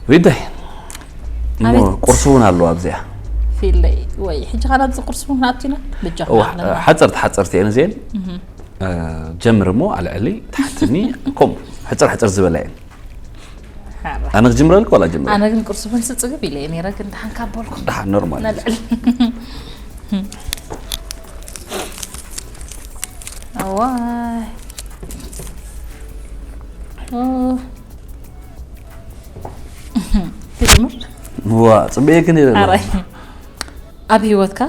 ዊንታይ እሞ ኣቤት። ቁርሲ እውን ኣለዋ ኣብዚኣ። ፊለይ ወይ ሕጂ ካና ኣብዚ ቁርሲ እውን ክንኣቱ ኢና። ብጃ እዋ፣ ሓፀርቲ ሓፀርቲ እየን እዚአን። እ፣ ጀምር እሞ ኣልዕሊ ትሓትኒ። ከምኡ ሕፅር ሕፅር ዝበላ እየን። ኣነ ክጅምረልክ ዋላ ጀምረ? ኣነ ግን ቁርሲ እውን ስፅግብ ኢለ እየ ነይረ፣ ግን ደሓን ካብ በልኩ ደሓን ኖርማል። ነልዕል። እዋይ። ኦ። ትጅምር? ዋ፣ ፅበየክን ኢለ ኣለኹ። ኣራይ። ኣብ ህይወትካ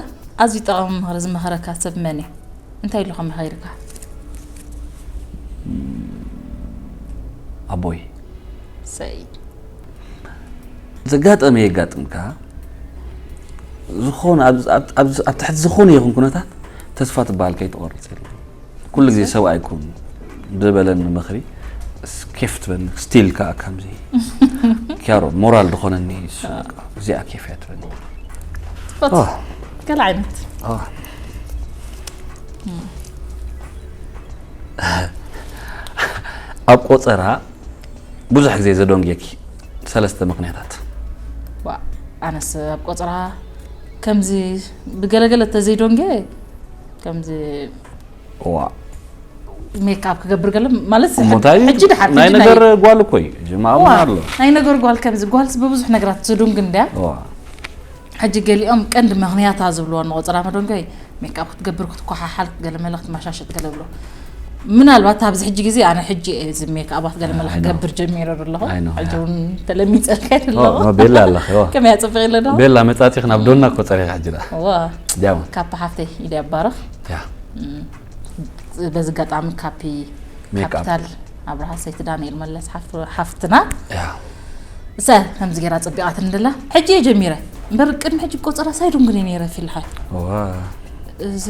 ኣዝዩ ጠቓሚ ምኽሪ ዝመኸረካ ሰብ መን እዩ? እንታይ ኢሉ ከመኸይርካ? ኣቦይ። ሰይ። ዘጋጠመ የጋጥምካ። ዝኾነ ኣብ- ኣብ- ኣብ- ኣብ ትሕቲ ዝኾነ ይኹን ኩነታት ተስፋ ትበሃል ከይትቆርፅ የለ። ኩሉ ግዜ ሰብኣይ ኩን ዝበለኒ ምኽሪ ስ- ኬፍ ትበኒ። ስቲል ከዓ ከምዚ ኪያሮ ሞራል ዝኾነኒ እሱ በቃ፣ እዚኣ ኬፍ እያ ትበኒ። ፎት። ኦ። ገለ ዓይነት። ኦ። ኣብ ቆፀራ ብዙሕ ግዜ ዘደንግየኪ ሰለስተ ምኽንያታት። ዋ፣ ኣነስ ኣብ ቆፅራ ከምዚ ብገለገለ ተዘይደንገ ከምዚ ዋ። ሜክኣፕ ክገብር ገለ ማለት እሞ እንታይ ሕጂ ድሓር ናይ ሕጂ ነገር ናይ- ጓል እኮ እዩ ጅማኣ ዋ፣ ኣሎ። ናይ ነገር ጓል ከምዚ ጓልስ ብብዙሕ ነገራት ትድንግ እንድያ። ዋ። ሕጂ ገሊኦም ቀንዲ ምኽንያታ ዝብልዎ ንቆፅራ መደንገይ ሜክኣፕ ክትገብር ክትኳሓሓል ገለ መለ ክትመሻሸጥ ገለ ብሎ ምናልባት ኣብዚ ሕጂ ግዜ ኣነ ሕጂ እየ እዚ ሜክኣባት ገለ መለ ኣይ ነው። ክገብር ጀሚረ ኣለኹ። ኣይ ነው። ሕጂ እውን ተለሚፀልካ ኦ፣ ኣለኹ። ማ ቤላ ኣለኺ ዋ። ከመይ ኣፅብቕ ኢለ ዶ? ቤላ መጻእቲ ናብ ዶና እኮ ጸሪኻ ሕጂ ደኣ። ዋ ያው ካፕ ሓፍተይ ኢደ ኣባረኽ። ያ በዚ ኣጋጣሚ ካፒ ሜክኣፕ። ካፒታል ኣብርሃ ሰይቲ ዳንኤል መለስ ሓፍ- ሓፍትና ያ እሳ ከምዚ ገይራ ጸቢቓትኒ ደላ። ሕጂ እየ ጀሚረ እምበር ቅድሚ ሕጂ ቆጸራ ሳይዱን ግን እየ ነይረ ፊልሓ። ዋ እዚ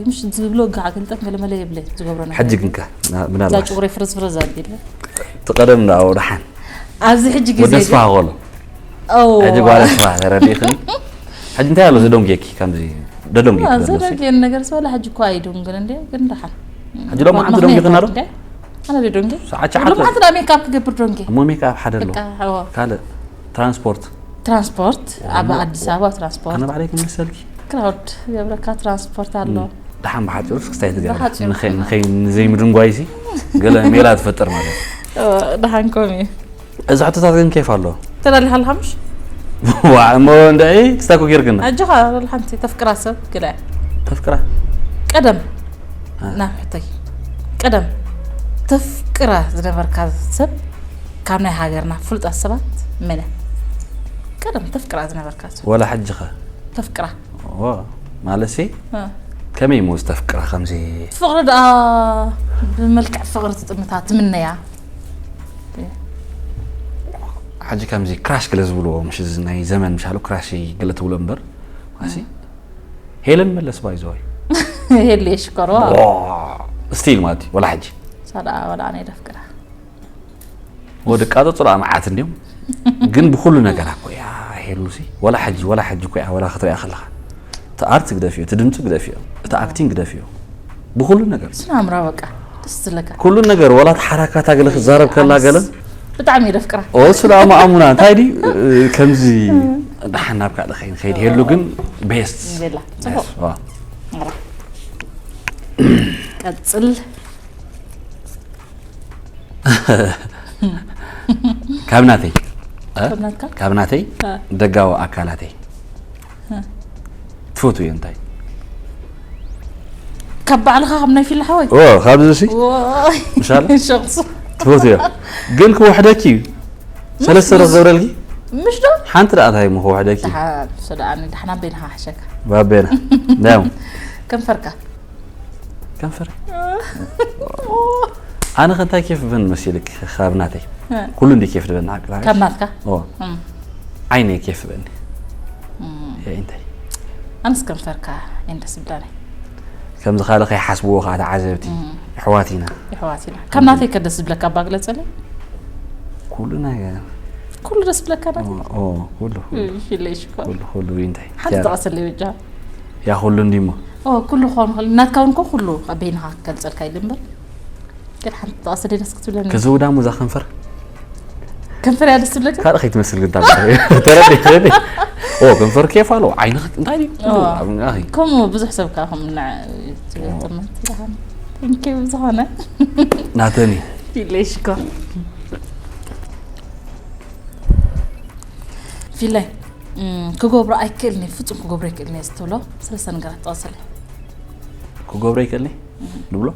ምሽ ዝብሎ ጋዕ ገልጠም ገለመለ የብለ ዝገብሮ ነገር ሕጂ ግንካ ና- እዛ ምናልባት ጭጉረይ ፍርዝ ፍርዝ ኣቢለ ትቐደም ዳ ወደሓን ኣብዚ ሕጂ ግዜ ወደ ስፋ ግን- ሆሎ ኦ ሕጂ ጓል ስፋ ተረዲኽኒ። ሕጂ እንታይ ኣሎ ዘደንጌኪ ከምዚ ደደንጌኪ ዋ፣ ዘሎ ሲ? ዘደንጌን ነገር ስለ ሕጂ እኮ ኣይዱን ግን እንዴ ግን ደሓን ሕጂ ሎም ሓንቲ ደንጌኽና ዶ? እንዴ? ኣነ ደደንጌ ሰዓት ሸዓተ። ሎም ሓንቲ ዳ ሜካፕ ክገብር ደንጌ እሞ ሜክኣፕ ሓደ ኣሎ በቃ ዋ ካልእ ትራንስፖርት ትራንስፖርት ኣብ እሞ- ኣዲስ ኣበባ ትራንስፖርት ኣነ ባዕለይ ክመሰልኪ ክራውድ ይገብረካ ትራንስፖርት ኣሎ። ደሓን ብሓፂሩ እስክስታይ ትገብር ብሓፂሩ። ንኸይ- ንኸይ ንዘይምድንጓይሲ ገለ ሜላ ትፈጥር ማለት እዩ። ደሓን ኮም እዩ። እዚ ሕቶታት ግን ኬፍ ኣሎ ተዳሊኻ ኣለኻ ምሽ? ዋ እሞ እንድዒ ክስታኮ ጌርክና ኣጆኻ ሓንቲ ተፍቅራ ሰብ ግለ ተፍቅራ ቀደም እ። ናብ ሕቶይ ቀደም ተፍቅራ ዝነበርካ ሰብ ካብ ናይ ሃገርና ፍሉጣት ሰባት መን እያ? ቀደም ተፍቅራ ዝነበርካ ሰብ ወላ ሕጂ ኸ ተፍቅራ ኦ፣ ማለት ሲ እ። ከመይ ሞ ዝተፍቅራ ከምዚ ፍቕሪ ደኣ ብመልክዕ ፍቕሪ ትጥምታ ትምነያ ሕጂ ከምዚ ክራሽ ገለ ዝብልዎ ምሽ እዚ ናይ ዘመን ምሻሉ ክራሽ ገለ ትብሎ እምበር ማሲ ሄለን መለስ ባይዘዋይ ሄሊ ሽኮሮ ስቲል ማለት እዩ ወላ ሕጂ ሳዳ ወላ ኣነ ደፍቅራ ወደ ቃጠ ጽራ መዓት እንዲም ግን ብኩሉ ነገር እኮ እያ ሄሉ ሲ ወላ ሕጂ ወላ ሕጂ እኮ እያ ወላ ክትሪኣ ከለኻ እቲ ኣርት ግደፍዮ እቲ ድምፂ ግደፍዮ እቲ ኣክቲንግ ግደፍዮ ብኩሉ ነገር ስናምራ በቃ ደስ ዝለካ ኩሉ ነገር ወላ ተሓራካታ ገለ ክዛረብ ከላ ገለ ብጣዕሚ ደፍቅራ ኦሱ ደኣ ማኣሙና እንታይ ዲ ከምዚ ደሓን ናብ ካልእ ከይን ከይድ ሄሉ ግን ቤስት ቤላ ጽቡቅ ዋ ቀጽል ካብ ናተይ እ? ካብ ናትካ? ካብ ናተይ እ። ደጋዊ ኣካላተይ እ። ትፈትውዮ እንታይ ካብ ባዕልኻ ካብ ናይ ፊላ ሓወይ ኦ ካብዚ ሲ ወይ ምሻል ሸቕሱ ትፈትውዮ ግን ክውሕደኪ እዩ ሰለስተ ዶ ክገብረልኪ ምሽ ዶ ሓንቲ ደኣ እንታይ እሞ ክውሕደኪ ሰዳኣኒ ዳሕና ቤልኻ ሓሸካ ባቤና ዳው ከንፈርካ ከንፈር ኣነ ከንታይ ኬፍ ብን መሲልክ ካብ ናተይ ኩሉ እንዲ ኬፍ ድበን ዓቅላ ካብ ናትካ ኦ እም፣ ዓይነ ኬፍ በኒ እንታይ ኣነስ ከንፈርካ እየን ደስ ብላኒ ከምዚ ካልእ ከይሓስብዎ ከዓ ተዓዘብቲ ኣሕዋት ኢና የሕዋት ኢና ካብ ናተይ ከ ደስ ዝብለካ ኣባ ግለፀለይ ኩሉ ነገር ኩሉ ደስ ብለካ ናት ኦ ኩሉ ሽለይ ሽኮር ኩሉ ኩሉ እንታይ ሓንቲ ጠቐሰለይ በጃ ያ ኩሉ እንዲሞ ኦ ኩሉ ክኸውን ክእል ናትካ እውን ኮ ኩሉ በይንኻ ክገልፀልካ ኢሉ እምበር ግን ሓንቲ ጠቐሰለይ ደስ ክትብለኒ ከዝውዳ ሙዛ ከንፈር ከንፈር ያደስ ትብለካ? ካልእ ከይትመስል ግን ታዲያ። ተረዲ፣ ተረዲ። ኦ፣ ከንፈር ኬፍ ኣሎ። ዓይንኺ እንታይ ድዩ? ኣኺ። ከምኡ ብዙሕ ሰብ ከዓ ከምኡ ንዓ ትብል ትምህርቲ ኢኻ። Thank you ብዝኾነ። ናተኒ። ፊለይ ሽኮር። ፊለይ፣ እም፣ ክገብሮ ኣይክእልን እየ፣ ፍጹም ክገብሮ ኣይክእልን እየ ዝትብሎ ሰለስተ ነገራት ጠቕሰለይ። ክገብሮ ኣይክእልን እየ ንብሎ?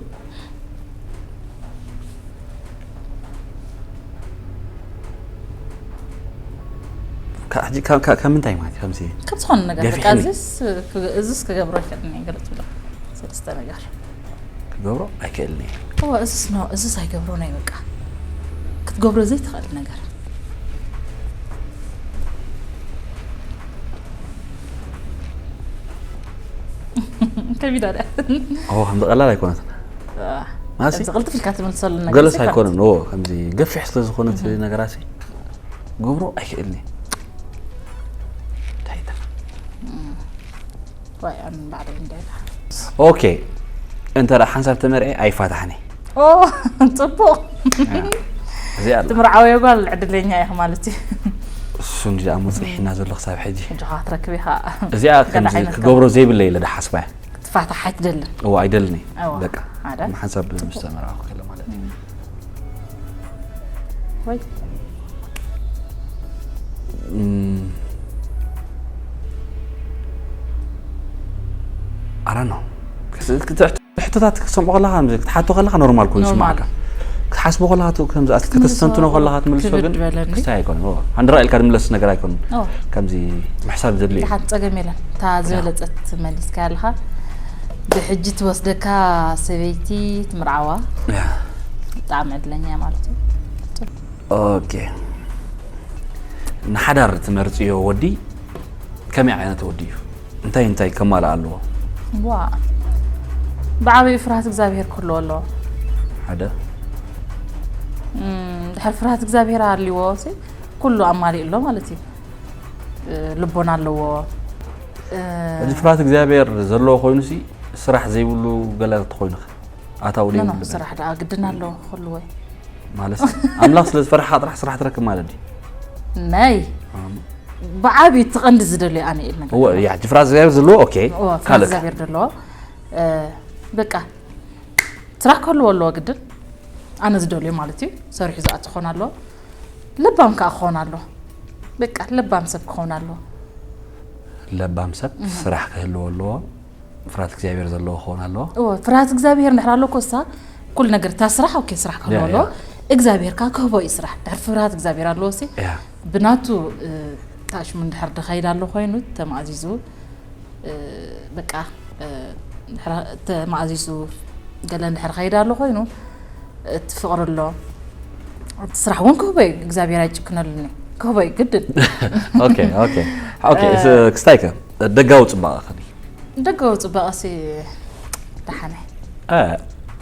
ካብ ሕጂ ካብ- ካብ- ካብ ምንታይ ማለት እዩ? ከምዚ ካብ ዝኾነ ነገር በቃ ገፊሕኒ። እዚስ ክገ- እዚስ ክገብሮ ኣይክእልን እየ ገለ ትብሎ ሰለስተ ነገር። ክገብሮ ኣይክእልን እየ። እወ እዚስ ኖ እዚስ ኣይገብሮ ናይ በቃ ክትገብሮ ዘይትኽእል ነገር። ከቢዳ ድያ? ኦ፣ ከምዚ ቀላል ኣይኮነትን። ማለትሲ ከምዚ ቅልጥፍ ኢልካ ትመልሰሉ ነገር ገለስ ሲ ኣይኮነን። ኦ፣ ከምዚ ገፊሕ ስለ ዝኾነት ነገራሲ ገብሮ ኣይክእልን እየ። እንታይ ይበል? ዋይ ኣን ባዕደይ እንታይ ኢላ? ኦኬ፣ እንተ ደኣ ሓንሳብ ተመርዐ ኣይፋታሕን እየ። ኦ ጽቡቕ። እዚኣ ኣላ። ትምርዓወዮ ጓል ዕድለኛ ኢኻ ማለት እዩ። እሱ እንጂ ደኣ ሙጽሒና ዘሎ ክሳብ ሕጂ። ሕጂ ኸዓ ክትረክብ ኢኻ። እዚኣ ገለ ከምዚ ዓይነት ክገብሮ ዘይብለይ ኢለ ደሓስባ እያ። ክትፋታሕ ኣይትደልን። እዎ፣ ኣይደልን እየ። እዎ፣ በቃ ሓደ። ሓንሳብ ምስ ተመርዓኹ ከለ ማለት እዩ። ወይ እም፣ ኣራ ነው። ክስ- ክትሕ- ሕቶታት ክትሰምዖ ከለኻ፣ ከምዚ ክትሓቶ ከለኻ ኖርማል ኮይኑ ኖርማል። ይስምዓካ። ክትሓስቦ ከለኻ፣ ቱ- ከምዚ ኣስ- ከተስተንትኖ ከለኻ፣ ትምልሶ ክብድ ግን በለኒ። ክስታይ ኣይኮነን። እዎ፣ ሃንድራ ኢልካ ድምለስ ነገር ኣይኮነን። እዎ። ከምዚ ምሕሳብ ዘድልዮ እዩ። ድሓን ጸገም የለን። እታ ዝበለጸት መሊስካ ኣለኻ። ብሕጂ ትወስደካ ሰበይቲ ትምርዓዋ። ያ። ብጣዕሚ ዕድለኛ ማለት እዩ። ኦኬ። ንሓዳር ትመርጽዮ ወዲ ከመይ ዓይነት ወዲ እዩ? እንታይ እንታይ ከማልእ ኣለዎ? ዋ። ብዓቢኡ ፍርሃት እግዚኣብሔር ክህልዎ ኣለዎ። ሓደ። እም፣ ድሕር ፍርሃት እግዚኣብሔር ኣልዎ ሲ ኩሉ ኣማሊእ ኣሎ ማለት እዩ። እ፣ ልቦና ኣለዎ። እ፣ እዚ ፍርሃት እግዚኣብሔር ዘለዎ ኮይኑ ሲ ስራሕ ዘይብሉ ገለ ተኾይኑ ኣታዊ ኖ፣ ኖ፣ ዘይብሉ ስራሕ ደኣ ግድን ኣለዎ ክህሉ ወይ? ማለት ኣምላኽ ስለ ዝፈርሓ ጥራሕ ስራሕ ትረክብ ማለት ድዩ? ናይ ብዓቢ እቲ ቀንዲ ዝደልዮ ኣነ ኢል ነገር እወ፣ ያ፣ እቲ ፍርሃት እግዚኣብሔር ዘለዎ፣ ኦኬ። እወ፣ ፍርሃት ካልእ? እግዚኣብሔር ዘለዎ። እ፣ በቃ ስራሕ ክህልዎ ኣለዎ ግድን። ኣነ ዝደልዮ ማለት እዩ። ሰሪሑ ዝኣቱ ክኾን ኣለዎ። ለባም ከኣ ክኾን ኣለዎ። በቃ ለባም ሰብ ክኾን ኣለዎ። ለባም ሰብ ስራሕ ክህልዎ ኣለዎ። ፍርሃት እግዚኣብሔር ዘለዎ ክኸውን ኣለዎ። እወ፣ ፍርሃት እግዚኣብሔር እንድሕር ኣሎ ኮሳ ኩሉ ነገር እታ ስራሕ፣ ኦኬ፣ ስራሕ ክህልዎ ያ፣ ኣለዎ። ያ። እግዚኣብሔር ከኣ ክህቦ እዩ ስራሕ። ድሕር ፍርሃት እግዚኣብሔር ኣለዎ ሲ ያ። ብናቱ፣ እ፣ ታሽሙ እንድሕር ድኸይድ ኣሎ ኮይኑ ተማእዚዙ፣ እ፣ በቃ፣ እ፣ እንድሕር ተማእዚዙ ገለ እንድሕር ኸይድ ኣሎ ኮይኑ እቲ ፍቕሪ ኣሎ። እቲ ስራሕ እውን ክህቦ እዩ፣ እግዚኣብሔር ኣይጭክነሉን እዩ። ክህቦ እዩ ግድን። ኦኬ፣ ኦኬ። ኦኬ፣ ስ- ክስታይከ ደጋዊ ጽባቐ ከዲ? ደጋዊ ጽባቐ ሲ ደሓነ። እ፣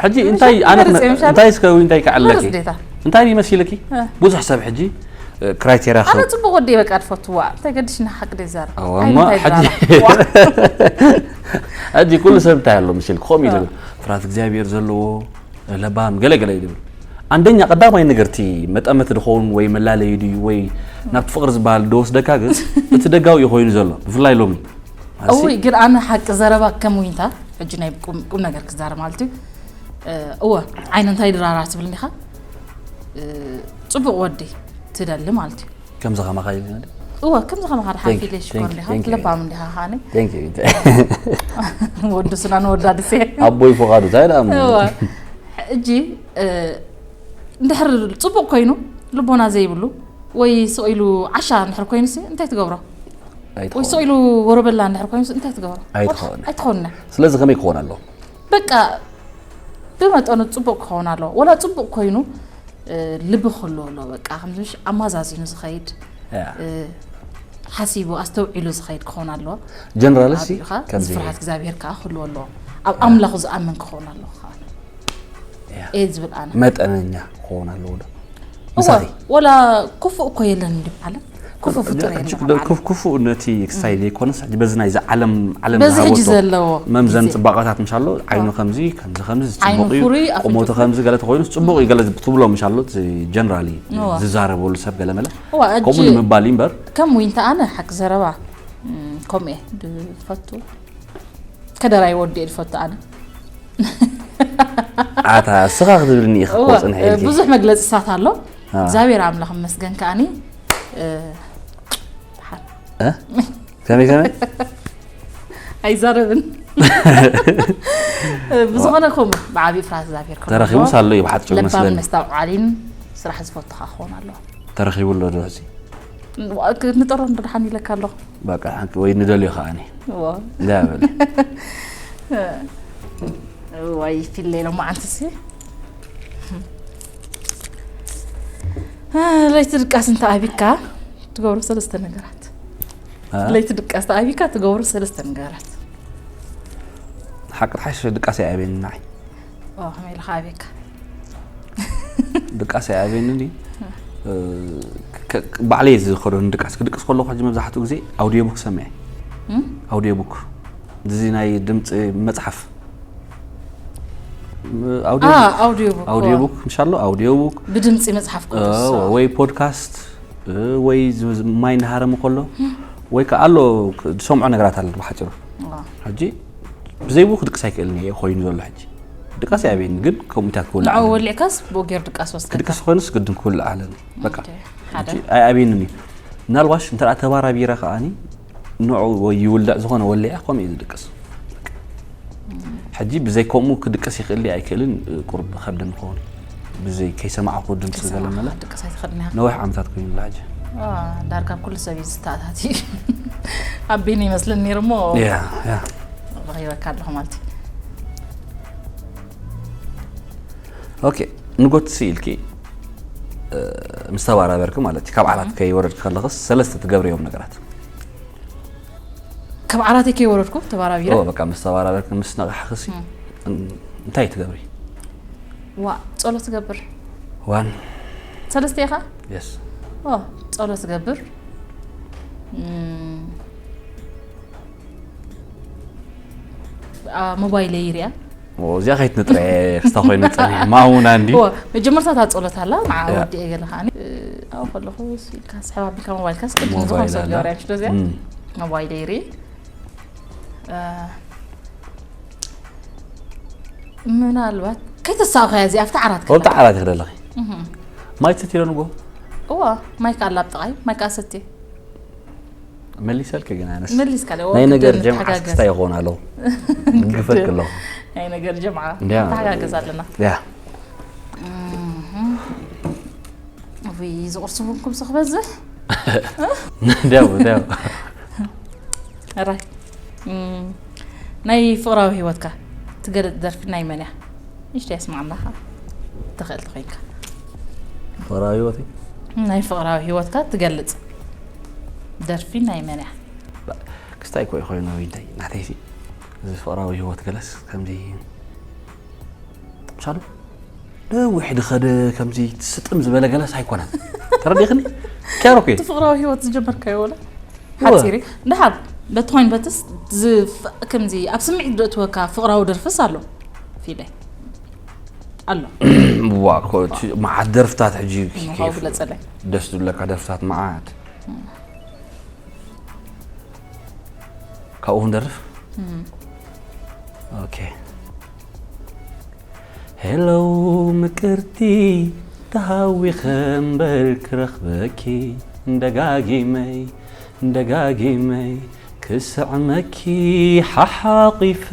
ሕጂ እንታይ ኣነ መርጽ ክነ- እየ ምሻል? እንታይ እስከ እንታይ ክዓለኪ? መርጽ ዴታ። እንታይ ይመስልኪ? እ። ብዙሕ ሰብ ሕጂ፣ እ፣ ክራይቴርያ ኣነ ክህብ- ጽቡቕ ወዲ በቃ ትፈትዋ። እንታይ ገድሽና ሓቂ ደይ ዛረብ። ኣዎ፣ ኣይ እሞ እንታይ ሕጂ ዛረብ? ሕጂ ኩሉ ሰብ እንታይ ኣሎ መሲል ክኾም እዩ እ። ዝብል ፍርሃት እግዚኣብሔር ዘለዎ ለባም ገለ ገለ እዩ ዝብል። ኣንደኛ ቀዳማይ ነገር እቲ መጠመቲ ድኸውን ወይ መላለዩ ድዩ ወይ ናብቲ ፍቕሪ ዝበሃል ደወስደካ ግን እቲ ደጋዊ እዩ ኮይኑ ዘሎ ብፍላይ ሎሚ። ኣሲ- እውይ ግን ኣነ ሓቂ ዘረባ ከም ዊንታ ሕጂ ናይ ቁም ቁም ነገር ክዛረብ ማለት እዩ። እ፣ እወ ዓይነ እንታይ ድራራ ትብል እንዲኻ? እ፣ ጽቡቕ ወዲ ትደሊ ማለት እዩ። ከምዚ ከማኻ ይብል። እወ ከምዚ ከማኻ ድሓን Thank you, ፊለ ሽኮር thank you, እንዲኻ thank you. ለባም እንዲኻ ኻኒ Thank you። ወዲ ስናን ወዳ ድሴ ኣቦይ ፍቓዱ እንታይ ደኣ እሞ? እወ ሕጂ፣ እ፣ እንድሕር ጽቡቕ ኮይኑ ልቦና ዘይብሉ ወይ ስቕ ኢሉ ዓሻ እንድሕር ኮይኑ ሲ እንታይ ትገብሮ? ወይ ስቕ ኣይትኸውን። ኢሉ ወረበላ እንድሕር ኮይኑ ሲ እንታይ ትገብሮ? ኣይትኸውን። ኣይትኾንነ። ስለዚ ከመይ ክኸውን ኣለዎ? በቃ ብመጠኑ ጽቡቕ ክኸውን ኣለዎ። ወላ ጽቡቕ ኮይኑ፣ እ፣ ልቢ ክህልዎ ኣለዎ። በቃ ከምዚ ምሽ ኣማዛዚኑ ዝኸይድ፣ ያ። እ፣ ሓሲቡ ኣስተውዒሉ ዝኸይድ ክኸውን ኣለዎ። ጀነራል ሲ ኣብኡ ኸዓ ከምዚ ፍርሃት እግዚኣብሔር ከኣ ክህልዎ ኣለዎ። ኣብ ኣምላኹ ዝኣምን ክኸውን ኣለዎ ከኣ። ያ። እየ ዝብል ኣነ። መጠነኛ ክኸውን ኣለዎ ዶ? እወ፣ ምሳኺ? ወላ ክፉእ እኮ የለን እንዲ ዓለም። ክፉ ፍጡር የለን ኣብ ዓለም። ክፉ ነቲ ክስታይ ዘይኮነስ ሕጂ በዚ ናይዚ ዓለም ዓለም በዚ ሕጂ ዝሃበቶ ዘለዎ መምዘን ግዜ። ጽባቐታት ምሻሎ ዓይኑ ከምዚ ከምዚ ከምዚ ዓይኑ ጽቡቕ እዩ፣ ፍሩይ፣ ኣፍንጫ ቁመቱ ፍሩይ። ከምዚ ገለ ተኾይኑስ ጽቡቕ እዩ ገለ ትብሎ ምሻሎ እቲ ጀነራሊ እዋ። ዝዛረበሉ ሰብ ገለ መለ እዋ፣ ከምኡ ሕጂ ንምባል እዩ እምበር ከም ዊንታ ኣነ ሓቂ ዘረባ እም፣ ከምኡ እየ ዝፈቱ። ከደራይ ወዲ እየ ዝፈቱ ኣነ። ኣታ እስኻ ክትብልኒ ኢኻ እወ፣ ክወፅን ሒልኪ ብዙሕ መግለፂ ሳት ኣሎ። አ። እግዚኣብሔር ኣምላኽ ይመስገን ከኣኒ እ፣ ደሓን። እ? ከመይ ከመይ? ኣይዛረብን። ብዝኾነ ከምኡ ብዓብዪ ፍርሃት እግዚኣብሔር ከምኡ ተረኺቡስ ኣሎ። ኣሎ እዩ ብሓፂሩ ለባም መስለኒ። መስተውዓሊን ስራሕ ዝፈቱ ከዓ ክኸውን ኣለዎ። ተረኺቡ ኣሎ ዶ ሕዚ? ክንጠሮ እንዶ ደሓን ኢለካ ኣለኹ። በቃ ሓንቲ ወይ ንደልዮ ከዓኒ እዎ። እንዳበለ። እዋይ ፊለ ኢሎም መዓንትሲ። ለይቲ ድቃስ እንተ ኣቢካ ትገብሩ ሰለስተ ነገራት። አ? ለይቲ ድቃስ ተኣቢካ ትገብሩ ሰለስተ ነገራት። ሓቂ ሓሽ ድቃስ ኣይኣብየኒ ንዓይ። ኦ፣ ከመይ ኢልካ ኣቤካ? ድቃስ ኣይኣብየኒ እንዲ። እ፣ ከ-፣ ከ-፣ ባዕለይ ዝኸዶ ንድቃስ ክድቅስ ከለኹ ሕጂ መብዛሕትኡ ግዜ ኣውዲዮ ቡክ ሰምዐ። እም? ኣውዲዮ ቡክ። እዚ ናይ ድምፂ መፅሓፍ። ም-፣ ኣውዲዮ አ፣ ቡክ። ኣውዲዮ ቡክ፣ ኣውዲዮ ኦ። ቡክ፣ ምሻሎ? ኣውዲዮ ቡክ። ብድምፂ መፅሓፍ ቅዱስ፣ እ፣ ኦ። ወይ ፖድካስት፣ እ፣ ወይ ዝ-፣ ዝ-፣ ማይ እናሃረመ ከሎ፣ ወይ ከዓ ኣሎ ክ-፣ ዝሰምዖ ነገራት ኣሎ ብሓፂሩ። ኦ። ሕጂ ብዘይ ቡክ ድቅስ ኣይክእልን እየ ኮይኑ ዘሎ ሕጂ። ድቃስ ኣይኣብየኒ፣ ግን ከምኡታት ክውልዕ ንዕኡ ኣለኒ። ወሊዕካስ ብኡ ገይሩ ድቃስ ወስደካ? ክድቅስ ኮይኑስ ግድን ክውልዕ ኣለኒ። በቃ። ኦኬ፣ ሓደ። ሕጂ ኣይኣብየንን እዩ። ምናልባሽ እንተ ደኣ ተባራቢረ ከኣኒ ንዑ ወይ ይውልዕ ዝኾነ ወሊዐ ከምኡ እዩ ዝድቅስ። ሕጂ ብዘይ ከምኡ ክድቅስ ይኽእል ድዩ ኣይክእልን ቁሩብ ከብደኒ ይኸውን። ብዘይ ከይሰማዕኹ ድምፂ ከይሰማዕኻ ዘለመለ ድቅስ ኣይትኽእልን ኢኻ። ነዊሕ ዓመታት ኮይኑላ ሕጂ። ዋ፣ ዳርጋ ኩሉ ሰብ እዩ ዝተኣታትዩ። ኣቢኒ ይመስለኒ ነይሩ እሞ ያ፣ ያ። ረኺበካ ኣለኹ ማለት እዩ። ኦኬ፣ ንጎትሲ ኢልኪ፣ እ፣ ምስ ተባራበርኪ ማለት እዩ። ካብ ዓራት ከይወረድኪ ከለኽስ ሰለስተ ትገብርዮም ነገራት? ካብ ዓራተይ ከይወረድኩ ተባራቢረ? ኦ፣ በቃ ምስ ተባራበርኪ፣ ምስ ነቓሕኽሲ እም። እን-፣ እንታይ ትገብሪ? ዋ፣ ጸሎት ትገብር። ዋን። ሰለስተ ኢኻ? የስ። ኦ፣ ጸሎት ትገብር። እም፣ ኣ፣ ሞባይለይ ይሪኣ። ኦ፣ እዚኣ ከይትንጥረ ክስታ ኮይኑ ጸኒሕ። ማሙና እንዲ። ኦ፣ መጀመርታ እታ ጸሎት ኣላ፣ ንዓ ያ። ወዲኤ ገለ ከዓኒ፣ እ፣ ኣብኡ ከለኹ ኢልካ ስሕብ ኣቢልካ ሞባይልካ ስቅድም ዝኾነ ሞባይል ሰብ ኣላ። ገበርያ፣ ምሽ ዶ እዚኣ? እም። ሞባይለይ ይርኢ። እ፣ ምናልባት ከይተሳእኹያ እዚኣ ኣብቲ ዓራት ኣብቲ ከላ። ዓራት ይኽደለኺ። እህ። ማይ ትሰትዮ ዶ ንጎ? እዋ፣ ማይ ከኣ ኣላ ኣብ ጥቓይ፣ ማይ ከኣ ሰትየ። መሊሰልኪ ግን ኣነስ። መሊስካ፣ ናይ እዋ፣ ነገር ግድን ጀምዓ ንተሓጋገዝ። ክስታይ ይኸውን ኣለኹ። ግድን። ግፈክ ኣለኹ። ናይ ነገር ጀምዓ እንድያ። ንተሓጋገዝ ኣለና። ያ። እህ። ውይ፣ እዚ ቁርሲ እውን ክምሱ ክበዝሕ። እንድያ፣ እንድያ። ኣራይ። እም፣ ናይ ፍቕራዊ ህይወትካ ትገልጽ ደርፊ ናይ መን እያ? ንእሽተይ ኣስምዓና ኸዓ፣ ትኽእል ተኾይንካ። ፍቕራዊ ህይወተይ? ናይ ፍቕራዊ ህይወትካ ትገልጽ ደርፊ ናይ መን እያ? ባ-፣ ክስታይ እኮ እዩ ኮይኑ፣ ዊንታይ፣ ናተይሲ። እዚ ፍቕራዊ ህይወት ገለስ ከምዚ ምሳሉ ነዊሕ ድኸደ ከምዚ ስጥም ዝበለ ገለስ ኣይኮነን። ተረዲእኽኒ? ኪያሮ እኮ እዩ። እቲ ፍቕራዊ ህይወት ዝጀመርካዮ ወላ? እወ። ሓጺር እዩ። ደሓር በቲ ኮይኑ በትስ ዝፍ-፣ ከምዚ ኣብ ስምዒት ዘእትወካ ፍቕራዊ ደርፍስ ኣሎ? ፊለ። ኣሎ። ዋ፣ እኮ እቲ መዓት ደርፍታት ሕጂ እሞ ኬፍ። ካብኡ ግለጸለይ። ደስ ዝብለካ ደርፍታት መዓት። እም። ካብኡ ክንደርፍ? እም። ኦኬ። ሄሎ ምቅርቲ፣ ተሃዊኸ እምበር ክረኽበኪ፣ እንደጋጊመይ፣ እንደጋጊመይ ክስዕመኪ ሓሓቒፈ።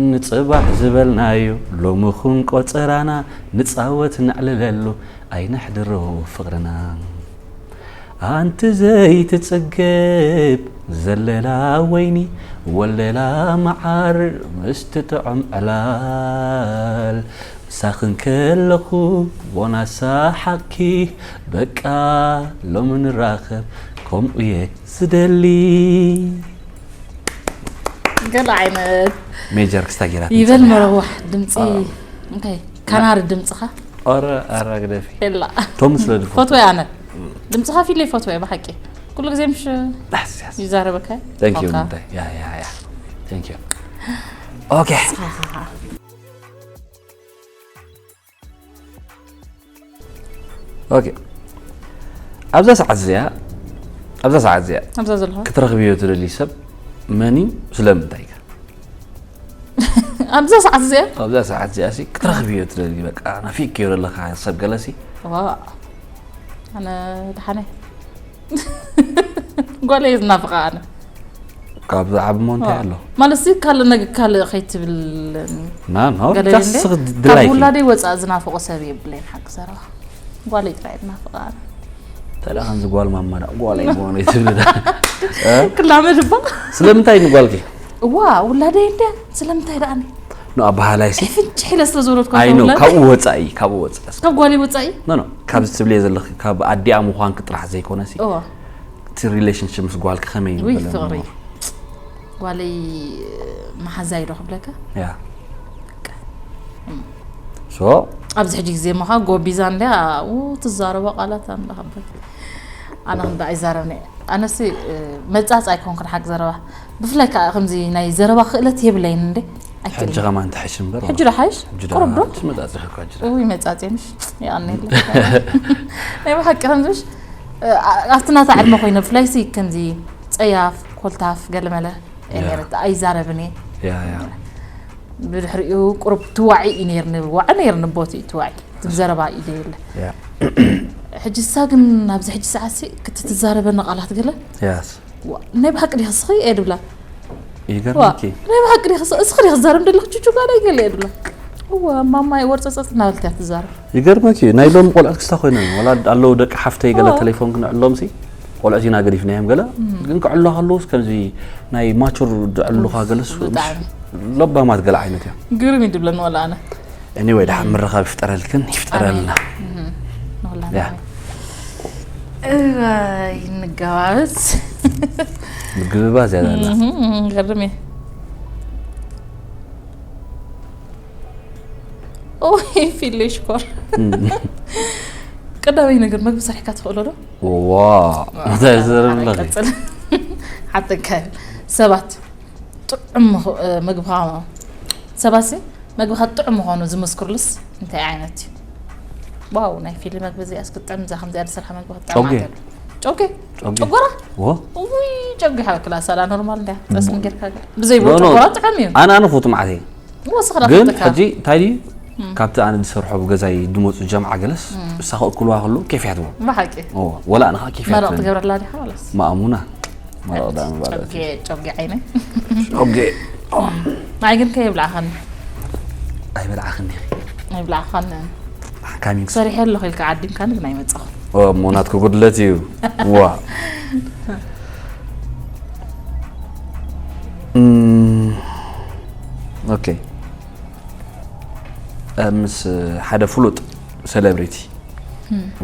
ንጽባሕ ዝበልናዮ ሎሚ ኹን ቆጸራና፣ ንጻወት ነዕልለሉ፣ ኣይነሕድሮ ፍቕርና። ኣንቲ ዘይትጽገብ ዘለላ ወይኒ፣ ወለላ መዓር ምስቲ ጥዑም ዕላል። ምሳኺ እንከለኹ ወናሳ ሓቂ፣ በቃ ሎሚ ንራኸብ፣ ከምኡ እየ ዝደሊ። ገለ ዓይነት ሜጀር ክስታ ጌራት ይበል ንጸንሕ። መረዋሕ ድምጺ፣ አ። እንታይ? ካናሪ ድምጽኻ? ኧረ፣ ኧረ ግደፊ። የላ። ቶም ስለ ድፈቱ። ፈትወ ኣነ። ድምፅኻ ፊለ ይፈትዎ እየ ብሓቂ። ኩሉ ግዜ ምሽ Yes, yes. ይዛረበካ። Thank you ኦካ። ምንታይ? Yeah, yeah, yeah. Thank you. Okay. Okay. ኣብዛ ሰዓት እዚኣ ኣብዛ ሰዓት እዚኣ ኣብዛ ዘለኻ ክትረኽብዮ ትደሊ ሰብ መን እዩ? ስለምንታይ ከ? ኣብዛ ሰዓት እዚኣ ኣብዛ ሰዓት እዚኣ ሲ ክትረኽብዮ ትደሊ በቃ ናፊቅዮ ዘለኻ ሰብ ገለ ሲ ዋ ኣነ ደሓነ ጓለ እየ ዝናፍቃ ኣነ ካብ ዝዓቢ ሞ እንታይ ኣሎ? ማለት ሲ ካልእ ነገ ካልእ ከይትብል ና ኖ ገለ ጃስት እንደ ድላይኪ ውላደይ ወፃእ ዝናፍቆ ሰብ የብለይን ሓቂ ዘረባ ጓለይ ጥራይ ዝናፍቃ ኣነ ተላ ከምዚ ጓል ማማ ዳ ጓል ኣይኮነ ትብል ዳ ክላመድ እባ ስለምንታይ ንጓልኪ እዋ ውላደይ እንደ ስለምንታይ ደኣኒ ኖ ኣባሃላይ ሲ ፍንጭሕ ኢለ ስለ ዝወረድኩ ኣይ ኖ ውላደይ ካብኡ ወፃኢ ካብኡ ወፃኢ ካብ ጓለይ ወፃኢ ኖ ኖ ካብዚ ትብልየ ዘለኺ ካብ ኣዲኣ ምዃንኪ ጥራሕ ዘይኮነ ሲ እዋ እቲ relationship ምስ ጓልኪ ከመይ ውይ ይበለ ፍቕሪ እሞ? ጓለይ መሓዛይ ዶ ክብለካ ያ ሶ ኣብዚ ሕጂ ግዜ መኻ ጎቢዛ እንድያ ኡ ትዛረቦ ቃላት ኣምላኽ ኣቦይ ኣነ ክንዳ ኣይዛረብኒ ኣነሲ መጻጽ ኣይኮንኩን ሓቂ ዘረባ ብፍላይ ከዓ ከምዚ ናይ ዘረባ ክእለት የብለይን እንደ ሕጂ ከማን ትሕሽ እምበር ሕጂ ዶ ሓይሽ ሕጂ ቁሩብ ዶ መጣጽ ይኸኳ ሕጂ ውይ መጻጽ ምሽ ይኣነለ ናይ ብሓቂ ከምዚ ምሽ ኣብቲ ናታ ዕድመ ኮይነ ብፍላይ ሲ ከምዚ ፀያፍ ኮልታፍ ገለመለ እየ ያ። ነይረ ኣይዛረብን እየ ያ ያ ብድሕሪኡ ቁሩብ ትዋዒ እዩ ነይርኒ ዋዒ ነይርኒ ቦቲ ትዋዒ ትም ዘረባ ኢደ የለ ያ ሕጂ ሳ ግን ናብዚ ሕጂ ሰዓት ሲ ክትትዛረበኒ ቃላት ገለ ያስ ዋ፣ ናይ ብሓቂ ዲኻ እስኺ እየ ድብላ ዋ ይገርምኪ ናይ ብሓቂ ዲኻ እስኺ እስኺ ዲኻ ትዛረብ ደለኽ ቹቹ ጋር ኣይገለ እየ ድብላ እዋ ማማይ ወርፀፀፅ እናበልት እያ ትዛረብ ይገርመኪ ናይ ሎም ቆልዑት ክስታ ኮይነ ወላ ኣለዉ ደቂ ሓፍተይ ገለ ኦ። ቴሌፎን ክንዕሎም ሲ ቆልዑት ኢና ገዲፍናዮም ገለ ግን ክዕሎ ከለውስ ከምዚ ናይ ማቹር ድዕሉኻ ገለስ ብጣዕሚ። ለባማት ገለ ዓይነት እዮም ግርም እዩ ድብለኒ ወላ ኣነ anyway ደሓን ምርኻብ ይፍጠረልክን ይፍጠረልና ንኹላ ያ። እዋይ ንገባብዝ ምግብባ ዝያዳ ኣላ ገርም እዩ ኦይ ፊለ ሽኮር ቀዳማይ ነገር መግቢ ሰሪሕካ ትኽእሎ ዶ ዋ እንታይ ዘረብለኺ ቀጽል ሓተካ ሰባት ጥዑም ምኽ- እ፣ ምግብኻ ሰባሲ ምግብኻ ጥዑም ምዃኑ ዝምስክሩልስ እንታይ ዓይነት እዩ ዋው ናይ ፊልም መግቢ እዚኣ እስክጥዕም እዛ ከምዚኣ ዝሰርሓ መግቢ ክጥዕም ጨጉ። ኣትብል ጨጉ ጨጉ። ጨጎራ ዎ ውይ ጨጉ ሓበክላ ሳላ ኖርማል እንድያ ጠስሚ ጌርካ ብዘይ ኖ፣ ኖ። ጨጎራ ጥዑም እዩ ኣነ ኣነ ፎቱ መዓተይ ወስኽራ ግን ፍጥካ ሕጂ እንታይ ድዩ ካብቲ ኣነ ዝሰርሖ ብገዛይ ድመፁ ጀምዓ ገለስ እሳ ከእክልዋ ከሉ ኬፍ እያ ትብሎ ብሓቂ ኦ፣ ወላ ኣነ ከዓ ኬፍ እያ መረቕ ትብለኒ ትገብረላ ዲኻ ማለት ማእሙና መረቕ ዳ ምባል ጨጌ ጨጌ ዓይነ ኦኬ ናይ ግን ከየብላዕኸኒ ኣይበላዕኽን ዲኺ ኣይብላዕኻን ካሚንግ ሰሪሐ ኣለኹ ኢልካ ዓዲምካኒ ግን ኣይመጻኹ ኦ ሞናት ክጉድለት እዩ ዋ እም፣ ኦኬ እ፣ ምስ ሓደ ፍሉጥ ሴሌብሪቲ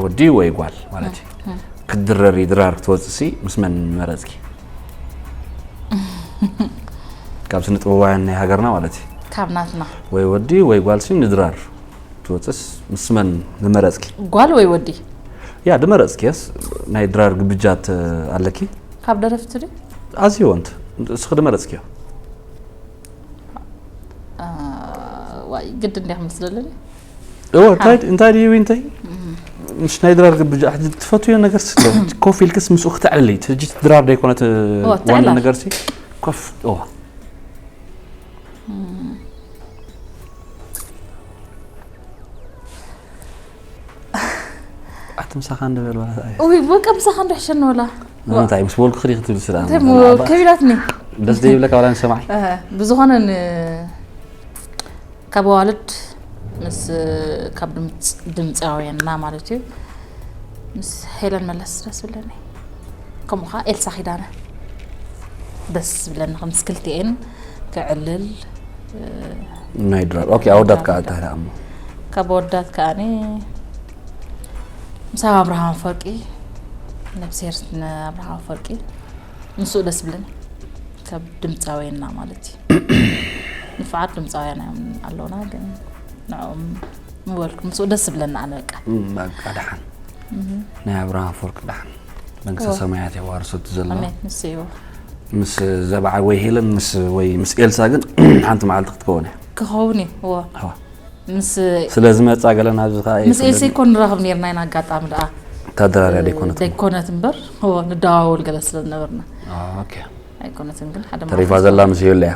ወዲ ወይ ጓል ማለት እዩ ክትድረሪ ድራር ክትወፅሲ ምስ መን መረፅኪ ካብ ስነ ጥበባውያን ናይ ሃገርና ማለት እዩ ካብ ናትና ወይ ወዲ ወይ ጓልሲ ንድራር ትወፅስ ምስ መን ዝመረፅኪ ጓል ወይ ወዲ ያ ድመረፅኪ የስ ናይ ድራር ግብጃት ኣለኪ ካብ ደረፍቲ ድዩ ኣዝዩ ወንት እስኺ ድመረፅኪዮ ዋይ ግድ እንዲያ ክመስለለኒ እወ እንታይ እንታይ ድዩ እንታይ ምስ ናይ ድራር ግብጃ ሕጂ ትፈትዮ ነገር ስለ ኮፍ ኢልክስ ምስኡ ክተዕልሊ ሕጂ ድራር ደይኮነት እወ፣ ዋና ትዕላል። ነገር ሲ ኮፍ እወ ኣቲ ምሳኻ እንደበል ማለት ኣይ ውይ በቃ ምሳኻ እንድሕሸኒ ወላ እንታይ ምስ በልኩ ክዲ ክትብል ስለ እንታይ ሞ ከቢዳትኒ ደስ ደይብለካ ዋላ ንሰማዒ እህ፣ ብዝኾነ ን- ካብ ኣዋልድ ምስ ካብ ድምፅ- ድምፃውያንና ማለት እዩ ምስ ሄለን መለስ ደስ ዝብለኒ ከምኡ ከዓ ኤልሳ ኪዳነ ደስ ዝብለኒ ከምስ ክልቲኤን ክዕልል ናይ ድራር ኦኬ ኣወዳት ከዓ እንታይ ደኣ እሞ ካብ ኣወዳት ከዓኒ ምስ ኣብ ኣብርሃም ኣፈወርቂ ነብስሄር ኣብርሃም ኣፈወርቂ ምስኡ ደስ ዝብለኒ ካብ ድምፃውያንና ማለት እዩ ንፉዓት ድምፃውያን እዮም ኣለውና ግን ንዕኦም ምበልኩ ምስኡ ደስ ዝብለኒ ኣነ በቃ እም፣ በቃ ደሓን ናይ ኣብርሃም ኣፈወርቂ ደሓን መንግስተ እወ። ሰማያት የዋርሶ እቲ ዘሎ ኣሜን። ንሱ እዩ። ምስ ዘበዓ ወይ ሄለን ምስ ወይ ምስ ኤልሳ ግን ሓንቲ መዓልቲ ክትከውን እያ። ክኸውን እዩ። እዎ። እወ። ምስ ስለ ዝመጻ ገለ ናብዚ ከኣ ምስ ኤልሳ እኮ ንራኸብ ነርና ኢና። ኣጋጣሚ ደኣ ታደራርያ ደይኮነት ደይኮነት እምበር እዎ ንደዋወል ገለ ስለ ዝነበርና ኦኬ ኣይኮነትን ግን ሓደ ተሪፋ መዓልቲ ዘላ ምስ ሄሉ እያ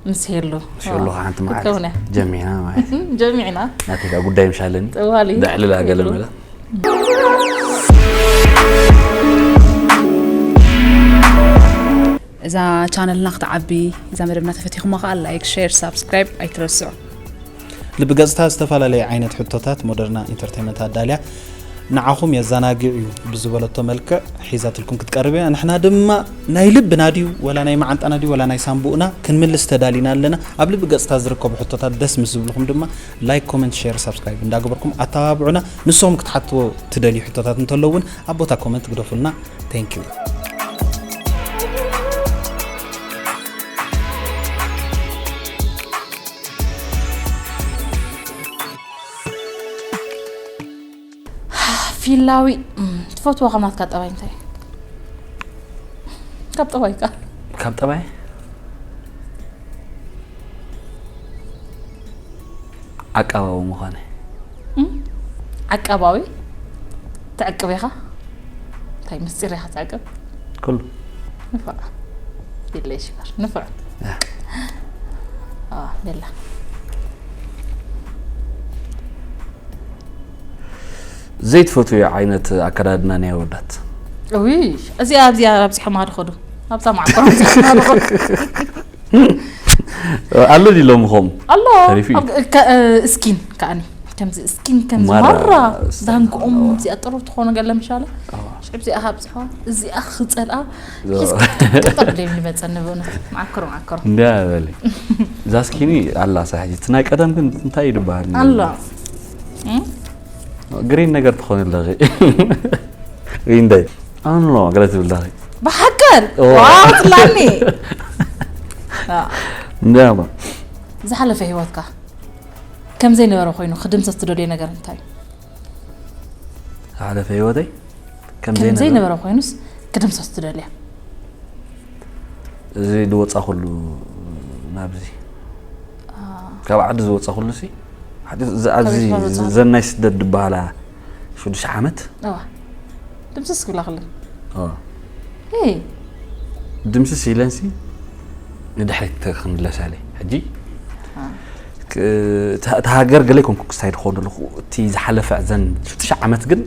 ምስ ሄሉ ምስ ሄሉ ከዓ ሓንቲ መዓልቲ ክትከውን እያ። ጀሚዕና ማለት ጀሚዕና ናተይ ከዓ ጉዳይ ምሻለኒ ጠዋሊ ደዕልላ ገለ ሄሉ። መለ እዛ ቻነልና ክትዓቢ እዛ መደብና ተፈቲኹሞ ከዓ ላይክ ሼር ሳብስክራይብ ኣይትረስዑ። ልቢ ገጽታ ዝተፈላለየ ዓይነት ሕቶታት ሞደርና ኢንተርቴይመንት ኣዳልያ ንዓኹም የዘናግዕ እዩ ብዝበለቶ መልክዕ ሒዛትልኩም ክትቀርብ እያ። ንሕና ድማ ናይ ልብና ድዩ ወላ ናይ መዓንጣና ድዩ ወላ ናይ ሳምቡእና ክንምልስ ተዳሊና ኣለና። ኣብ ልቢ ገጽታ ዝርከቡ ሕቶታት ደስ ምስ ዝብልኹም ድማ ላይክ ኮመንት ሼር ሳብስክራይብ እንዳገበርኩም ኣተባብዑና። ንስኹም ክትሓትዎ ትደልዩ ሕቶታት እንተሎ እውን ኣብ ቦታ ኮመንት ግደፉልና። Thank you። ፊላዊ እም፣ ትፈትዎ ካብ ናትካ ጠባይ እንታይ? ካብ ጠባይ ካ ካብ ጠባይ ዓቃባዊ ምዃነ እም፣ ዓቃባዊ ትዕቅብ ኢኻ? እንታይ ምስጢር ኢኻ ትዕቅብ? ኩሉ ንፉዕ የለ ሽበር ንፉዕ ያ። ኣ፣ በላ ዘይትፈትውዮ ዓይነት ኣከዳድና ናይ ኣወዳት ውይ እዚኣ ኣብዚኣ ኣብዚሖማ ድኸዱ ኣብታ ማዕኮር ኣብዚሖማ ድኸዱ ኣሎ ድሎም ኹም ኣሎ ተሪፉ እዩ። ኣብ- ከ- እስኪን ከኣኒ ከምዚ እስኪን ከምዚ ማራ ማራ እስኪን ዳንግኦም ኣለዎ። እዚኣ ጥሩ ትኾኑ ገለ ምሻለ ሽዕብ እዚኣ ኣብዝሖ እዚኣ ክፀልኣ ዞ- ጥጠብ ደም ይመፀኒ ብእውነት መዓክሩ መዓክሩ እንዲያ በሊ እዛ ስኪኒ ኣላ ሳሕጂ እቲ ናይ ቀደም ግን እንታይ እዩ ድበሃል ኣሎ ግሪን ነገር ትኾን ኣለኺ ወይ እንታይ ኣኖ ገለ ትብል ኣለኺ ብሓቀን ኦ። ዋው ትላኒ እንዲያ ማ ዝሓለፈ ህይወትካ ከም ዘይነበረ ኮይኑ ክድምሰስ ትደልዮ ነገር እንታይ እዩ? ዝሓለፈ ህይወተይ ከም ከም ዘይነበረ ዘይነበረ ኮይኑስ ክድምሰስ ትደልያ? እዚ ዝወፃኹሉ ናብዚ ካብ ዓዲ ዝወፃኹሉ ሲ ሓቲ እዚ ኣብዚ ከመይ ዝበለ ወፃኢ? ዘናይ ስደት ዝበሃላ ሽዱሽተ ዓመት እዋ ድምስስ ክብላ ክልን ኦ፣ ይ ድምስስ ኢለንሲ ንድሕሪት ክምለሳለይ ሕጂ ክ- እታ እታ ሃገር ገለ ይኮንኩ ክስታይ ድኾን ኣለኹ እቲ ዝሓለፈ ዘን ሽዱሽተ ዓመት ግን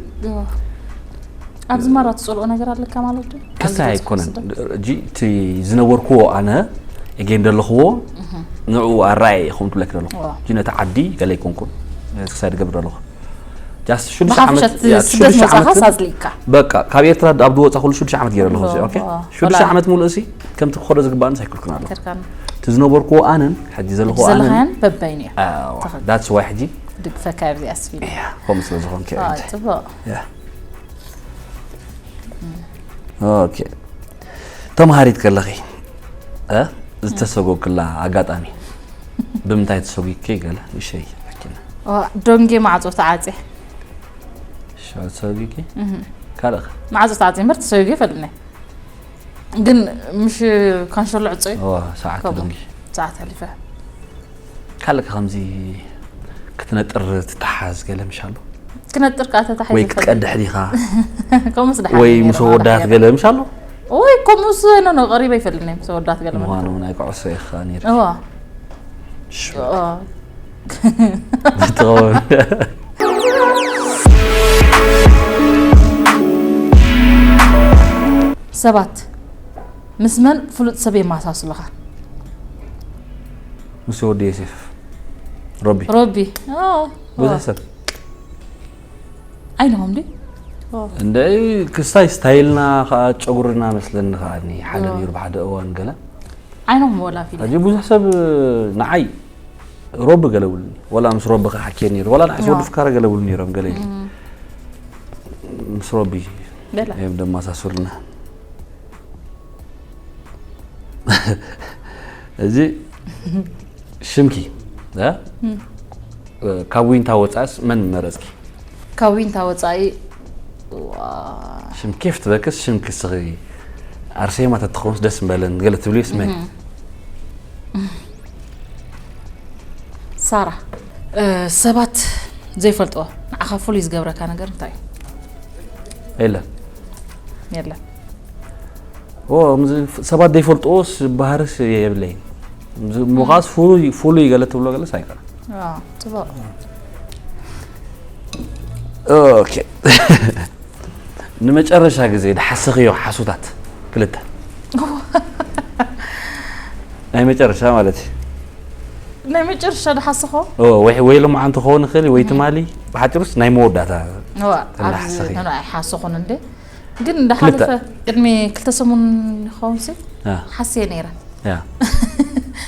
ኣብዚ ማራ ትፅልኦ ነገር ኣለካ ማለት ዶ? ክስታይ ኣይኮነን እጂ እቲ ዝነበርክዎ ኣነ እጌን ዘለኽዎ ንዕኡ ኣረኣየ ይኸውን ትብለክ ዘለኹ ዋ። እጂ ነቲ ዓዲ ገለ ይኮንኩን ክሳይ ድገብር ኣለኹ ጃስት ሽዱሽተ ብሓፈሻ ዓመት እቲ ያ፣ ስደት ሽዱሽተ መውፃእካ ዓመት ሳዝሊካ በቃ ካብ ኤርትራ ኣብ ዝወፃ ኩሉ ሽዱሽተ ዓመት ገይረ ኣለኹ እዚ ኦኬ ዋ፣ ሽዱሽተ ወላ- ዓመት ሙሉእ ሲ ከምቲ ክኸዶ ዝግባእንስ ኣይክልኩን ኣለኹ ከርካን እቲ ዝነበርክዎ ኣነን ሕጂ ዘለኹ ኣነን ዘለኻያን በበይን እዩ ዳትስ ዋይ ሕጂ ድግፈካ ኣብዚ ኣስፊ ያ ከምኡ ስለ ዝኾንክ ዋ፣ ፅቡቅ ያ ኦኬ ተምሃሪት ከለኺ እ ዝተሰጎግላ ኣጋጣሚ ብምንታይ ተሰጒግኪ ገለ ንሸይ ኣኪና ዋ፣ ዶንጌ ማዕፆ ተዓፅየ ሸ ተሰጒግኪ ካልእ ኸ ማዕፆ ተዓፅየ እምበር ተሰጒገ ይፈልጥኒ ግን ምሽ ካንሸሎ ዕፆ እዩ ዋ ሰዓት ከምኡ። ዶንጊ ሰዓት ሓሊፈ ካልእ ከ ከምዚ ክትነጥር ትተሓዝ ገለ ምሽ ኣሎ ክነጥር ከዓ ተታሒዘ ወይ ይፈልጥ። ክትቀድሕ ዲኻ ከምኡስ ደሓን ወይ ነይሩ ምስ ማለት ወዳት እዩ። ገለ ምሽ ኣሎ ወይ ከምኡስ ኖ ኖ ቀሪበ ይፈልጥኒ ምስ ወዳት ገለ ማለት ምዃኑ ናይ ኩዕሶ ኢኻ ነይሩ እዋ ሽ- እዋ። ትኸውን ሰባት ምስ መን ፍሉጥ ሰብ የመሳስሉኻ? ምስ ወዲ ዮሴፍ ሮቢ ሮቢ ኦ፣ ብዙሕ ኦ። ሰብ ዓይንኹም ድዩ? እንደ ክስታይ ስታይልና ከዓ ጨጉርና መስለኒ ከዓ እኒ ሓደ ነይሩ ብሓደ እዋን ገለ ዓይንኹም ወላ ፊል ሕጂ ብዙሕ ሰብ ንዓይ ሮቢ ገለ ብሉኒ ወላ ምስ ሮቢ ክሓኪየ ነይሩ ወላ ንዓይስ ወዲ ፍካረ ገለ ብሉ ነይሮም ገለ ኢሉ ምስ ሮቢ በላ እዮም ደማሳሱልና እዚ ሽምኪ እ? ካብ ዊንታ ወፃእስ መን መረፅኪ ካብ ዊንታ ወፃኢ ሽም ኬፍ ትበክስ ሽም ክስኺ ኣርሴማ ተትኾንስ ደስ ምበለን ገለ ትብልዩ ስመ ሳራ ሰባት ዘይፈልጥዎ ንዓኻ ፍሉይ ዝገብረካ ነገር እንታይ እዩ? የለን የለን። ሰባት ዘይፈልጥዎስ ባህርስ የብለይን። ምዃስ ፍሉይ ገለ ትብሎ ገለስ ኣይቀር ጽቡቅ። ኦኬ ንመጨረሻ ግዜ ድሓሰኽዮ ሓሶታት ክልተ ናይ መጨረሻ ማለት እዩ። ናይ መጨረሻ ድሓስኾ ወይ ወይ ሎማዓንቲ ክኸውን ይኽእል ወይ ትማሊ ብሓጭሩስ ናይ መወዳእታ ተናሓሰኺ ኣይሓስኹን እንደ ግን እንዳሓለፈ ቅድሚ ክልተ ሰሙን ይኸውን ሲ ሓስየ ነይረ።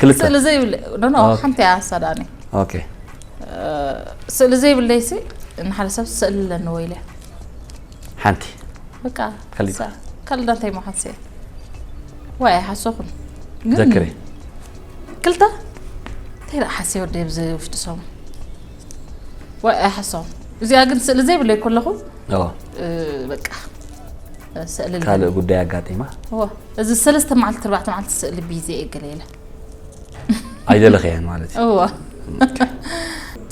ክልተ ስእሊ ዘይብለ ኖ ሓንቲ እያ ኣሳዳኒ ኦኬ ስእሊ ዘይብለይ ሲ ንሓደ ሰብ ስእሊ ኣለኒ ወይለ ሓንቲ በቃ ከሊታ ካልእ እንታይ መሓሴ ዋይ ኣይሓሰኹን ዘክሪ ክልተ እንታይ ደኣ ሓሴ ወደ ብዚ ውሽጢ ሰሙ ዋይ ኣይሓሰኹን እዚኣ ግን ስእሊ ዘይብለይ ከለኹ ኦ በቃ ስእሊ ኣለኒ። ካልእ ጉዳይ ኣጋጢማ እወ እዚ ሰለስተ መዓልቲ ኣርባዕተ መዓልቲ ስእሊ ቢዚ እየ ገለ ኢለ ኣይደለኽያን ማለት እዩ እወ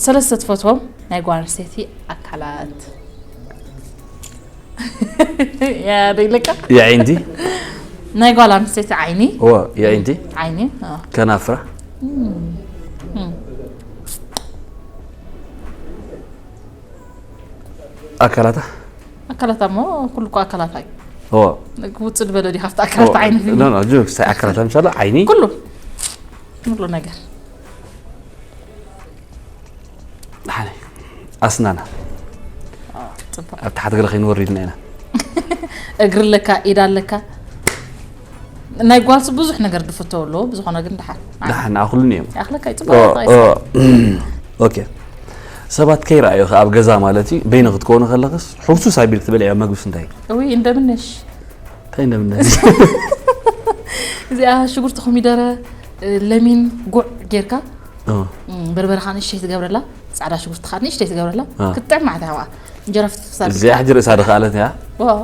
ሰለስተ ትፈትዎም ናይ ጓል ኣንስተይቲ ኣካላት ያ ደይለካ የዒንቲ ናይ ጓል ኣንስተይቲ ዓይኒ እወ የዒንቲ ዓይኒ አ፣ ከናፍራ ኣካላታ ኣካላታ እሞ ኩሉ እኮ ኣካላታ እዩ እወ ውፅእ ዝበለ ድዩ ካብቲ ኣካላት ዓይነት እዩ ኖ ኖ ጆክስ ኣካላታ ምሻሎ ዓይኒ ኩሉ ኩሉ ነገር ሓደ ኣስናና ፅቡቅ ኣብ ታሕቲ ገለ ከይንወርድ ኢልና ኢና እግሪ ኣለካ ኢድ ኣለካ ናይ ጓልሲ ብዙሕ ነገር ድፍተው ኣለዎ ብዝኾነ ግን ድሓን ደሓን ኣኹሉን እዮም ያክለካ እዩ ኦ፣ ኦ፣ ፅቡቅ ኦኬ ሰባት ከይረኣዩ ኣብ ገዛ ማለት እዩ በይኑ ክትከውኑ ከለኽስ ሕውሱስ ኣቢል ክትበልዕ ኣብ መግብስ እንታይ እዊ እንደምነሽ እንታይ እንደምነሽ እዚኣ ሽጉርቲ ኮሚደረ ለሚን ጉዕ ጌርካ ኦ፣ በርበረ ከዓ ንእሽተይ ትገብረላ ፃዕዳ ሽጉርቲ ከዓ ንእሽተይ ትገብረላ አ። ክትጥዕም ማለት ሃዋ እንጀራ ፍትፍሳ እዚኣ ሕጂ ርእሳ ድኸኣለት እያ ዋው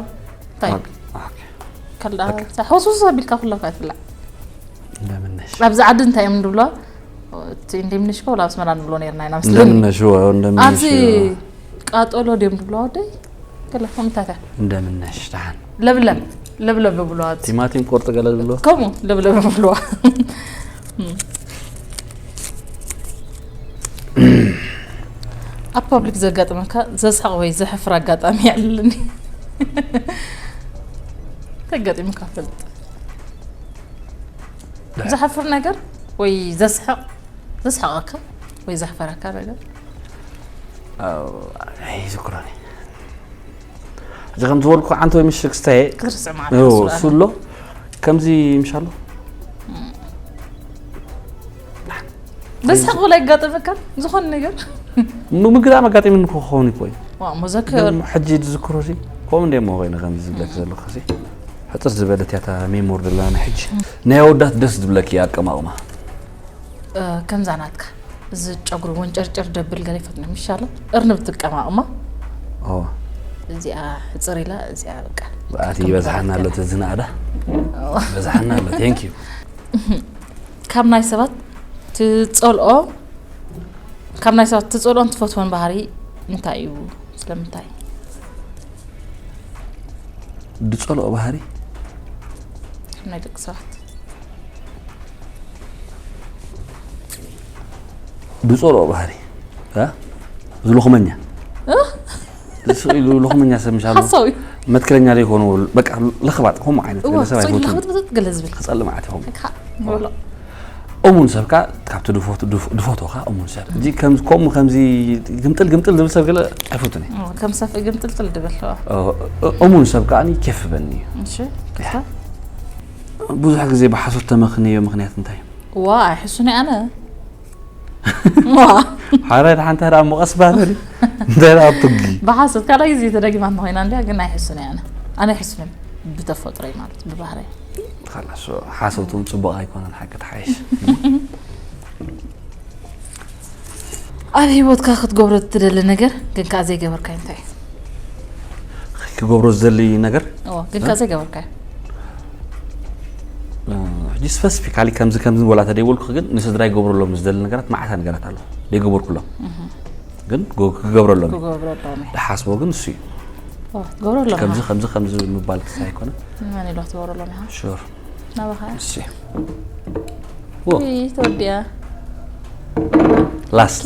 እንታይ ኦኬ። ከላ ሕሱስ ኣቢልካ ኩለካ ይፍላዕ እንደምነሽ ኣብዚ ዓዲ እንታይ እዮም ንብሎ እቲ እንደምነሽ ኮ ኣብ ኣስመራ ንብሎ ነርና ኢና መስለኒ እንደምነሽ ወ እንደምነሽ ኣብዚ ቃጠሎ ድዮም ንብሎ ወደይ ገለ ከምታት እያ እንደምነሽ ደሓን ለብለብ ለብለብ ብሎ ኣብዚ ቲማቲም ቆርጥ ገለ ዝብሎ ከምኡ ለብለብ ብሎ ኣብ ፓብሊክ ዘጋጥመካ ዘስሕቕ ወይ ዘሕፍር ኣጋጣሚ የዕልልኒ ተጋጢሙካ ፈልጥ ዘሕፍር ነገር ወይ ዘስሕቕ ዘስሕቐካ ወይ ዘሕፈረካ ነገር ኣይዝክሮን ሕጂ ከም ዝበልኩ ዓንተ ወይ ምሽግ ስታየ ክትርስዕ እሱ ኣሎ ከምዚ ምሻሎ ዘስሕቕ ብላ ይጋጠመካ ዝኾነ ነገር ምግዳም ኣጋጢምኒ ክኸውን ይኮይ ዋ መዘክር ሕጂ ዝዝክሮ ሲ ከምኡ እንደ ሞ ኮይነ ከም ዝብለክ ዘለኹ ሲ ሕፅር ዝበለት ያታ ሜሞር ዘለና ሕጂ ናይ ኣወዳት ደስ ዝብለክ ኣቀማቕማ ከምዛ ናትካ እዚ ጨጉሪ ወንጨርጨር ደብል ገለ ይፈትነ ምሻሎ እርንብ ትቀማቕማ ኦ እዚኣ ሕፅር ኢላ እዚኣ በቃ ብኣቲ ይበዝሓና ኣሎ ተዝናኣዳ በዝሓና ኣሎ thank you ካብ ናይ ሰባት ትፀልኦ ካብ ናይ ሰባት ትፀልኦን ትፈትዎን ባህሪ እንታይ እዩ ስለምንታይ ድፀልኦ ባህሪ ካብ ናይ ደቂ ሰባት ድፀልኦ ባህሪ እ? ዝልኹመኛ ስቕ ኢሉ ልኹመኛ ሰብ ምሻሉ ሓሳዊ መትከለኛ ዘይኮኑ በቃ ለኽባጥ ከምኡ ዓይነት እዋ ገለ ሰብ ስቕ ኢሉ ኣይፈቱን ለኽብጥብጥ ገለ ዝብል ክፀልእ ማለት ይኸውን ከካ ንበሎ እሙን ሰብ ከ ካብቲ ድፎት- ድፍ- ድፈትዎ ከ እሙን ሰብ እዚ ከምዚ- ከምኡ ከምዚ ግምጥል ግምጥል ዝብል ሰብ ገለ ኣይፈቱን እየ ከም ሰፍኢ ግምጥልጥል ድብል እ- እሙን ሰብ ከኣ ኬፍ በኒ እዩ እሺ ክልተ ብዙሕ ግዜ ብሓሶት ተመኽንዮ ምኽንያት እንታይ እዩ ዋ ኣይሕሱን ኣነ ዋ ሓራይ ሓንቲ ዳ መቐስ ባህሪ እንታይ ዳ ኣብትጊ ብሓሶት ካልኣይ ግዜ ተደጊማ እንተኮይና እንዲያ ግን ኣይሕሱን ኣነ ኣነ ኣይሕሱን ብተፈጥሮይ ማለት ብባህረይ خلاص ሓሶት እውን ፅቡቕ ኣይኮነን ሓቂ ተሓይሽ ኣብ ሂወትካ ክትገብሮ ትደሊ ነገር ግን ከዓ ዘይገበርካዮ እንታይ እዩ ክገብሮ ዝደሊ ነገር ኦ ግን ከ ዘይገበርካዮ ሕጂ ስፐሲፊካሊ ከምዚ ከምዚ ወላ ተደይበልኩ ግን ንስድራይ ክገብረሎም ዝደሊ ነገራት መዓታ ነገራት ኣሎ ደይገበርኩሎም ግን ክገብረሎም ክገብረሎም ድሓስቦ ግን እሱ እዩ ትገብረሎም ከምዚ ከምዚ ከምዚ ምባል ክሳ ኣይኮነ መን ኢሎ ክትገብረሎም ኢኻ ሹር ናባኻ እሺ ተወዲያ ላስት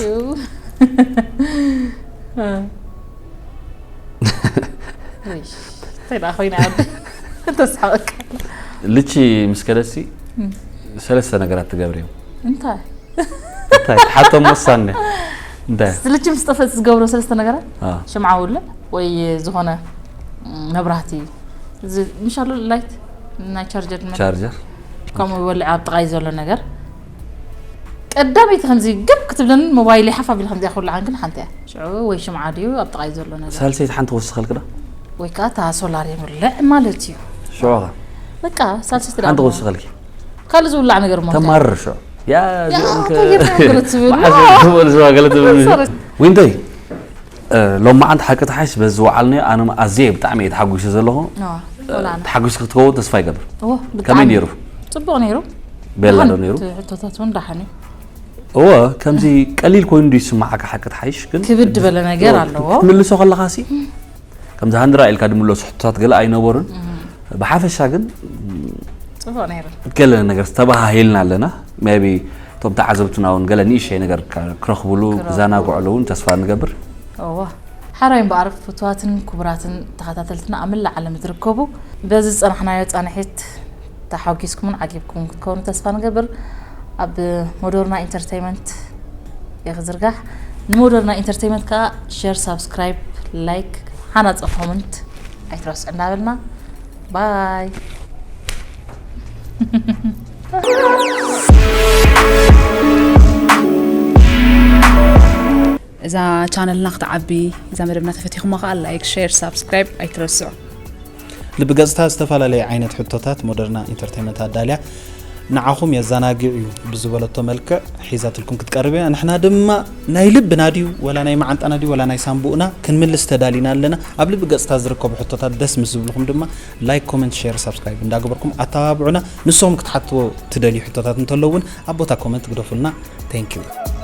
ተይዳ ኮይና ተስሓወቅ ልቺ ምስ ከደሲ ሰለስተ ነገራት ትገብር እዮም እንታይ እንታይ ሓቶም ወሳነ እንታይ ልቺ ምስ ጠፈት ዝገብሮ ሰለስተ ነገራት አ ሽምዓ ውልዕ ወይ ዝኾነ መብራህቲ ምሻሉ ላይት ናይ ቻርጀር ቻርጀር ከምኡ ይወልዕ ኣብ ጥቓይ ዘሎ ነገር ቀዳመይቲ ከምዚ ግብ ክትብለኒ ሞባይል ሓፍ ኣቢል ከምዚኣ ክውልዓን ግን ሓንቲ እያ ሽዑ ወይ ሽምዓ ድዩ ኣብ ጥቓይ ዘሎ ነገር ሳልሰይቲ ሓንቲ ክወስኸልክ ዶ ወይ ከዓ እታ ሶላር የምልዕ ማለት እዩ ሽዑኻ በቃ ሳልሰይቲ ሓንቲ ክወስኸልኪ ካልእ ዝውላዕ ነገር ሞ ተማርር ሽዑ ያ እዚኦም ከ- ተገይርና ገለ ትብል መዓዝ ትበል ዝዋ ገለ ትብል ሶሪ። ዊንተይ እ፣ ሎማዓንቲ ሓቂ ተሓሽ በዚ ዝወዓልናዮ ኣነ ኣዝየ ብጣዕሚ እየ ተሓጒሰ ዘለኹ ዋ፣ ወላ ኣነ። ተሓጒስ ክትከውን ተስፋ ይገብር እዎ፣ ከመይ ብጣዕሚ ነይሩ ጽቡቕ ነይሩ ቤላ ዶ ደሓን ነይሩ እቲ ሕቶታት እውን ደሓን እዩ እወ ከምዚ ቀሊል ኮይኑ ዶ ይስማዓካ ሓቂ ተሓይሽ ግን ክብድ ዝበለ ነገር እወ፣ ኣለዎ ክትምልሶ ከለኻሲ ከምዚ ሃንድራ ኢልካ ድምለሱ ሕቶታት ገለ ኣይነበሩን ብሓፈሻ ግን ጽቡቕ ነይሩ ገለ ነገር ተባሃሂልና ኣለና ሜቢ እቶም ተዓዘብትና እውን ገለ ንእሽተይ ነገር ክረኽብሉ ክዛናግዕሉ እውን ተስፋ ንገብር እዋ ሓራይ እምበኣር ፍትዋትን ክቡራትን ተኸታተልትና ኣብ መላእ ዓለም ትርከቡ በዚ ዝፀናሕናዮ ፃንሒት ተሓጒስኩምን ዓጊብኩምን ክትከውኑ ተስፋ ንገብር ኣብ ሞዶርና ኢንተርቴይመንት የኽዝርጋሕ ንሞዶርና ኢንተርቴይመንት ከዓ ሸር ሳብስክራይብ ላይክ ሓናፀ ኮመንት ኣይትረስዑ እንዳበልና ባይ እዛ ቻነልና ክትዓቢ እዛ መደብና ተፈቲኹማ ከዓ ላይክ ሸር ሳብስክራይብ ኣይትረስዑ ልቢ ገጽታ ዝተፈላለየ ዓይነት ሕቶታት ሞደርና ኢንተርቴንመንት ኣዳልያ ንዓኹም የዘናግዕ እዩ ብዝበለቶ መልክዕ ሒዛትልኩም ክትቀርብ እያ ንሕና ድማ ናይ ልብና ድዩ ወላ ናይ መዓንጣና ድዩ ወላ ናይ ሳምቡእና ክንምልስ ተዳሊና ኣለና ኣብ ልቢ ገጽታ ዝርከቡ ሕቶታት ደስ ምስ ዝብልኹም ድማ ላይክ ኮመንት ሸር ሳብስክራይብ እንዳገበርኩም ኣተባብዑና ንስኹም ክትሓትዎ ትደልዩ ሕቶታት እንተሎ እውን ኣብ ቦታ ኮመንት ግደፉልና thank you